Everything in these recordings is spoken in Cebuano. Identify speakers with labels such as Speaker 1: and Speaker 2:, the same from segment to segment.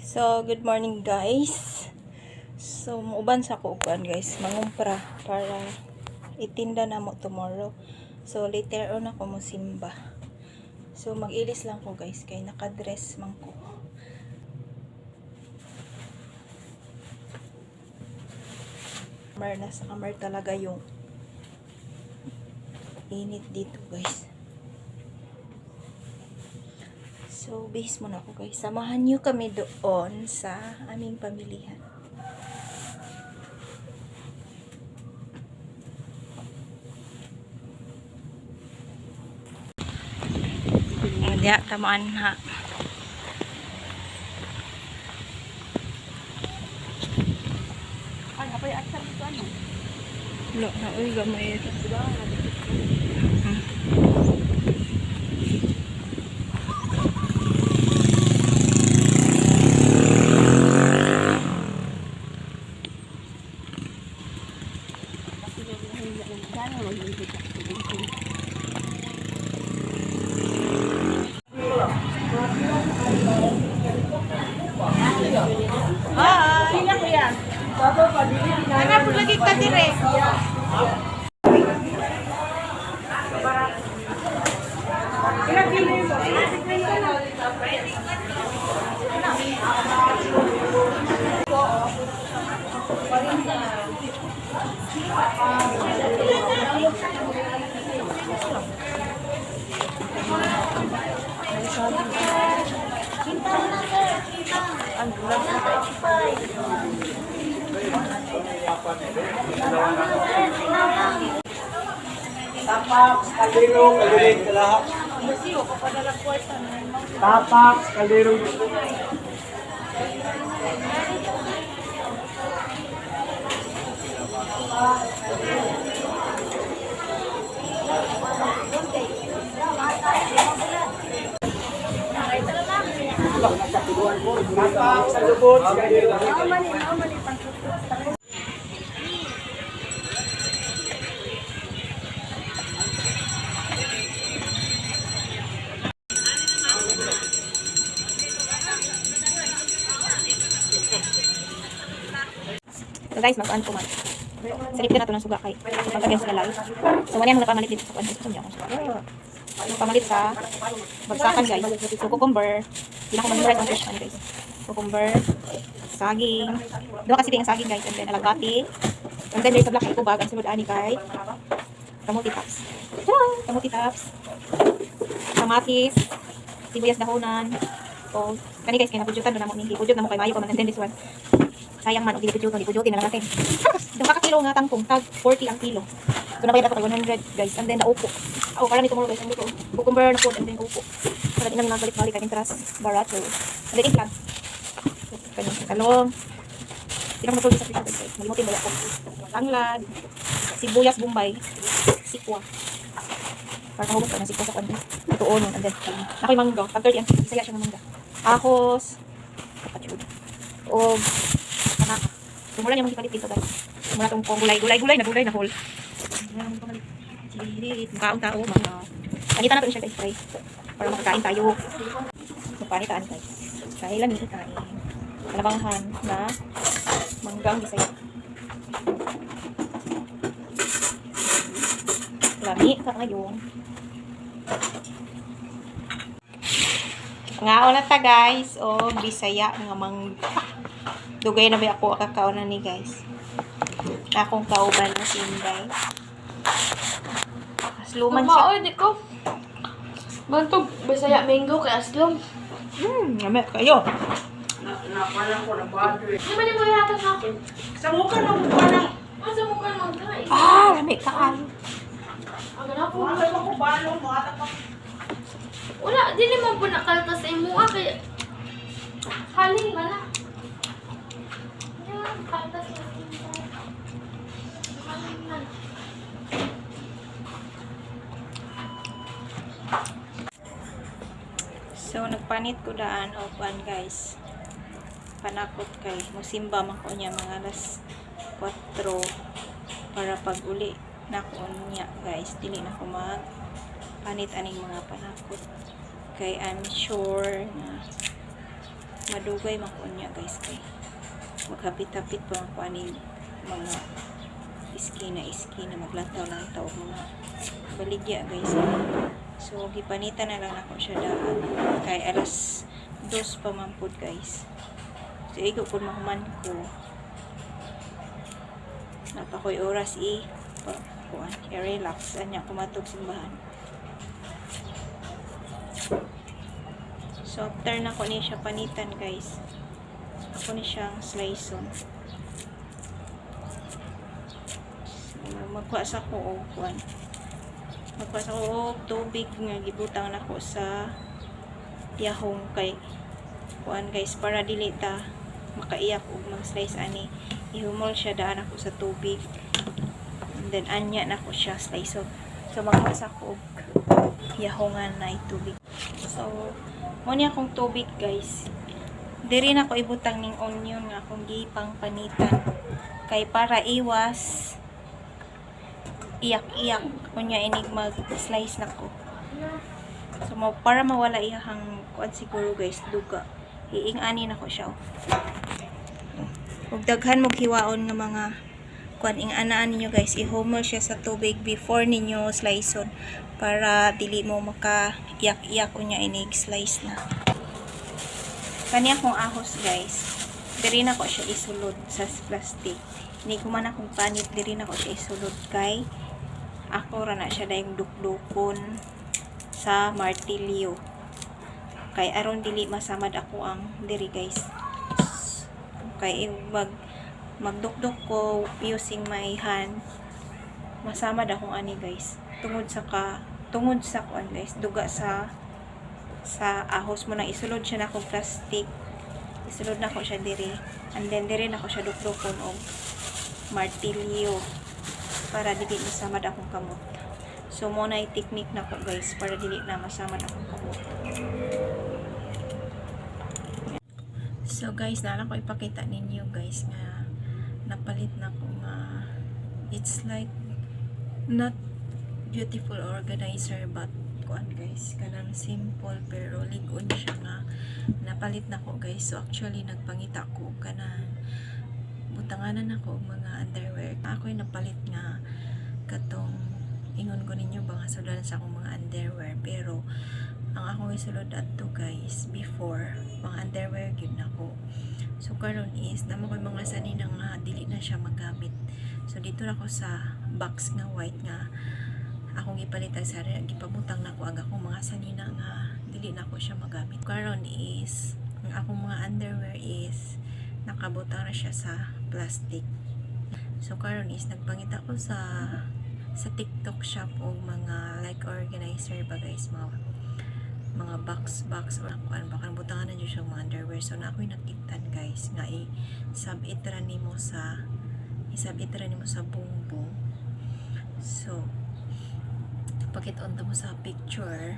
Speaker 1: So, good morning, guys. So, muuban sa ko kuan, guys, mangumpra para itinda na mo tomorrow. So, later on ako mo simba. So, mag-ilis lang ko, guys, kay naka-dress man ko. Summer na summer talaga yung init dito, guys. So, base muna ako, guys. Samahan niyo kami doon sa aming pamilihan. Diya, tamaan ha.
Speaker 2: Ay, apay at sa dito ano?
Speaker 1: Wala na, uy, gamay.
Speaker 2: Diba?
Speaker 1: Hi!
Speaker 2: Sila kuya.
Speaker 1: Ano po lagi ka dire?
Speaker 2: Ilang kilo yun?
Speaker 3: Tapak, kaldero, kalderin, kalaha. Tapak, kaldero. Tapak, sa lubot, kaldero.
Speaker 1: So guys, mag-on ko man. Salip na to ng suga kay pagkagyan sa lalay. So wala mo napamalit dito sa kuan. Gusto niyo akong suga. Pamalit sa bagsakan, guys. So cucumber, hindi na ako mag-memorize ang fresh one, guys. Cucumber, saging. Duha kasi ang saging, guys, and then alagati. And then there's a black eco bag ang sunod ani kay kamuti tops. Tara! Kamuti tops. Kamatis, sibuyas dahonan. So, kani guys, kay napudyutan na mo ni. Pudyot na mo kay mayo pa man, and then this one. Sayang man, og dili pudyuton, di pudyutin na lang natin. Duha ka kilo nga tangkong, tag 40 ang kilo. So nabayad ako kay 100, guys, and then the upo. Oh, para ni tomorrow, guys, ang luto. Cucumber na food and then upo. Para di namin magbalik-balik kay interest barato. And then eggplant. So, kani talong. Di na ko matulog sa presyo, guys. Malimutin ba ako? Tanglad, sibuyas bombay, sikwa. Para kahubot ka ng sikwa sa kwan. Ito nun. And then, ako'y mangga. Pag 30 ang saya siya ng mangga. Ahos. Kapatid. O, anak. So, mula niya magpalit dito, guys. Mula tong kong gulay, gulay, gulay na gulay na whole. Mula nang pamalit. Chilit. Mukhaong tao, mga. Panita natin siya, guys. Try. Para makakain tayo. So, panitaan, guys. Kailan ni kain. Kalabanghan na manggang Bisaya. Lami ka ngayon. Ngaon na ta, guys, o Bisaya nga mangga. Dugay na ba ako kakaon na ni, guys. Akong kauban na si Inday. Asluman siya.
Speaker 4: Tumaoy, di ko. Bantog, Bisaya mango kay Aslong.
Speaker 1: Lami kayo.
Speaker 4: Di ba ni mo ihatag sa akin?
Speaker 2: Sa mukha ng mukha ng...
Speaker 4: Ah, sa mukha ng mangga eh.
Speaker 1: Ah, lami kaayo.
Speaker 4: Ang ganap po.
Speaker 2: Wala ko balong mo atak pa.
Speaker 4: Wala, dili man po nakaltas sa imo ah, kay halin man na. Yan, kaltas sa imo. Halin man.
Speaker 1: So, nagpanit ko daan o kuan, guys. Panakot kay musimba man ko niya mga alas 4 para pag uli na ko niya, guys. Dili na ko mag panit aning mga panakot. Kay I'm sure na Madugay man ko unya, guys, kay maghapit-hapit pa man ko aning mga iskina iskina, maglantaw-lantaw og mga baligya, guys. So gipanitan na lang nako siya daan kay alas 2 pa man pud, guys. So igo pud mahuman ko, naa pa ko'y oras i pa, kuan, i-relax anya kumatog simbahan. So after na ko ni siya panitan, guys, ako ni siyang slice. So magkuha sa ko og kuan, magkuha sa ko og tubig nga gibutang nako sa yahong kay kuan, guys, para dili ta makaiyak og mag-slice ani. Ihumol siya daan ako sa tubig and then anya nako siya slice. So magkuha sa ko og yahongan na tubig. So mo ni akong tubig, guys. Diri na ko ibutang ning onion nga akong gipang panitan kay para iwas iyak-iyak unya inig mag slice nako. So mo para mawala iyahang kuan siguro, guys, duga. Iing ani nako siya, oh. Ug daghan mo hiwaon nga mga kuan, ing anaan ninyo, guys, ihumol siya sa tubig before ninyo sliceon para dili mo maka iyak-iyak unya inig slice na. Kani akong ahos, guys, diri na ko siya isulod sa plastic. Ini human akong panit, diri na ko siya isulod kay ako ra na siya dayong dukdukon sa martilyo kay aron dili masamad ako ang diri, guys, kay mag magdukduk ko using my hand, masamad akong ani, guys, tungod sa kuan, guys, duga sa ahos mo. Nang isulod siya na akong plastic, isulod na ko siya diri and then diri na ko siya dukdukon og martilyo para dili masamad akong kamot. So mo na technique na ko, guys, para dili na masamad akong kamot. So guys, naa ko ipakita ninyo, guys, nga napalit na ko nga it's like not beautiful organizer but kuan, guys, kanang simple pero lig-on siya nga napalit na ko, guys. So actually nagpangita ko kanang butanganan ako og mga underwear. Ako'y napalit nga katong ingon ko ninyo ba nga sulod sa akong mga underwear, pero ang akong isulod adto, guys, before, mga underwear gyud nako. So karon is naa man ko'y mga sanina nga dili na siya magamit. So dito na ko sa box nga white nga akong gipalit sa gipabutang nako ang akong mga sanina nga dili na ko siya magamit. Karon is ang akong mga underwear is nakabutang na siya sa plastic. So karon is nagpangita ko sa TikTok Shop og mga like organizer ba, guys, mga box box or kuan ba, kanang butangan na jud siya mga underwear. So na ako'y nakitan, guys, nga i sabit ra nimo sa isabit ra nimo sa bungbong. So pakit-on mo sa picture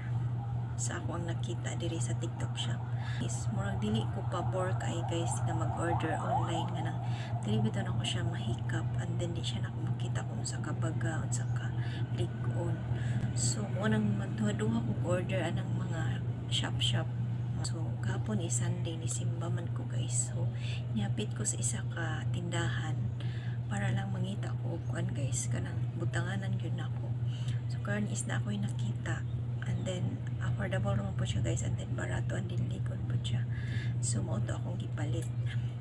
Speaker 1: sa ako ang nakita diri sa TikTok Shop is murag dili ko pabor kay, guys, nga mag-order online nga nang dili bitaw nako siya mahikap and then di siya nako makita kung sa kabaga, unsa ka lig-on. So mo nang magduha-duha kog order anang mga shop shop. So gahapon is Sunday, ni simba man ko, guys. So nihapit ko sa isa ka tindahan para lang mangita ko og kuan, guys, kanang butanganan gyud nako. So karon is na ako'y nakita and then affordable naman po siya, guys, and then barato and then lig-on po siya. So mao to akong gipalit.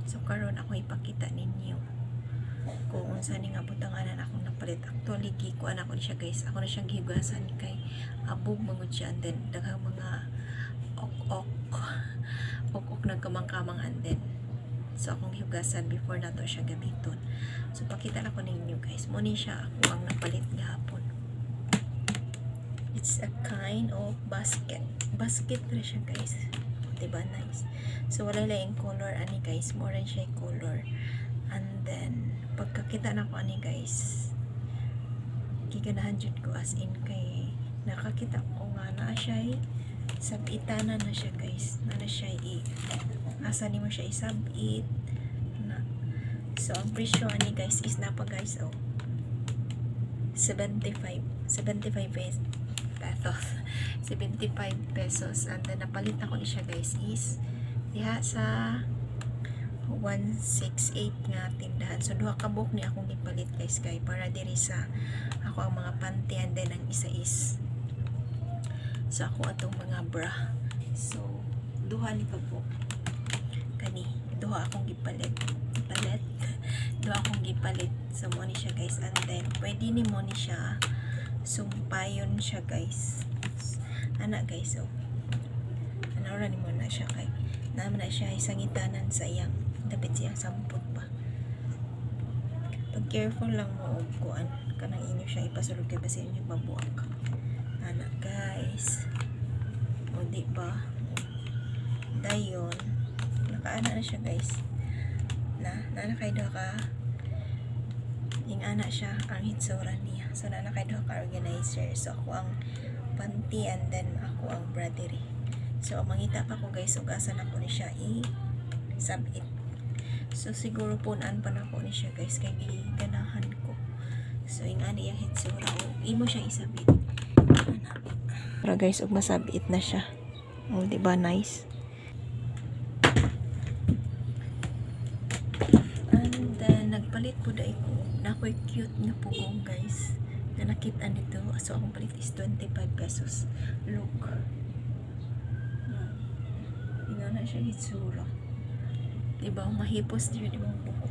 Speaker 1: So karon ako ipakita ninyo kung unsa ni nga butanganan akong napalit. Actually gikuan ako ni siya, guys, ako na siyang gihugasan kay abog mangud siya and then daghang mga ok-ok ok-ok nagkamang-kamang and then so akong hiugasan before nato siya gamiton. So pakita na ko ninyo, guys. Mo ni siya ako ang napalit gahapon. It's a kind of basket. Basket ra siya, guys. Diba nice? So wala laing color ani, guys. More siya yung color. And then pagkakita na ko ani, guys, giganahan jud ko as in kay nakakita ko nga naa siya sabitanan na siya, guys, na siya i asa nimo siya isabit na. So ang presyo ani, guys, is napa, guys, oh, 75 75 pesos, 75 pesos. And then napalit ako ni siya, guys, is
Speaker 5: Diha sa 168 nga tindahan. So duha ka buok ni akong gipalit, guys, kay para diri sa ako ang mga panty and then ang isa is sa ako atong mga bra. So duha ni ka buok. Kani duha akong gipalit. Palit. Duha akong gipalit. So mo ni siya, guys, and then pwede ni mo ni siya sumpayon siya, guys. Ana, guys, so ano ra ni mo na siya kay naman na siya isang itanan sa iyang dapit siyang sampot pa. Pag careful lang mo og kuan kanang inyo siya ipasulod kay basin inyo mabuak. Ana, guys. O di ba? Dayon nakaana na siya, guys. Na na kay duha ka ing ana siya ang hitsura niya. So na kay duha ka organizer. So ako ang panty and then ako ang bra diri. So mangita pa ko, guys, ug asa nako ni siya i sabit. So siguro punan pa nako ni siya, guys, kay giganahan ko. So ing ani ang hitsura o imo siyang isabit. Ana. Para, guys, ug masabit na siya. O di ba nice? And then nagpalit po dai ko. Na ako'y cute nga pugong, guys, na nakita nito. So akong palit is 25 pesos. Look. Inga na siya hitsura. Diba? Mahipos diyo di mga.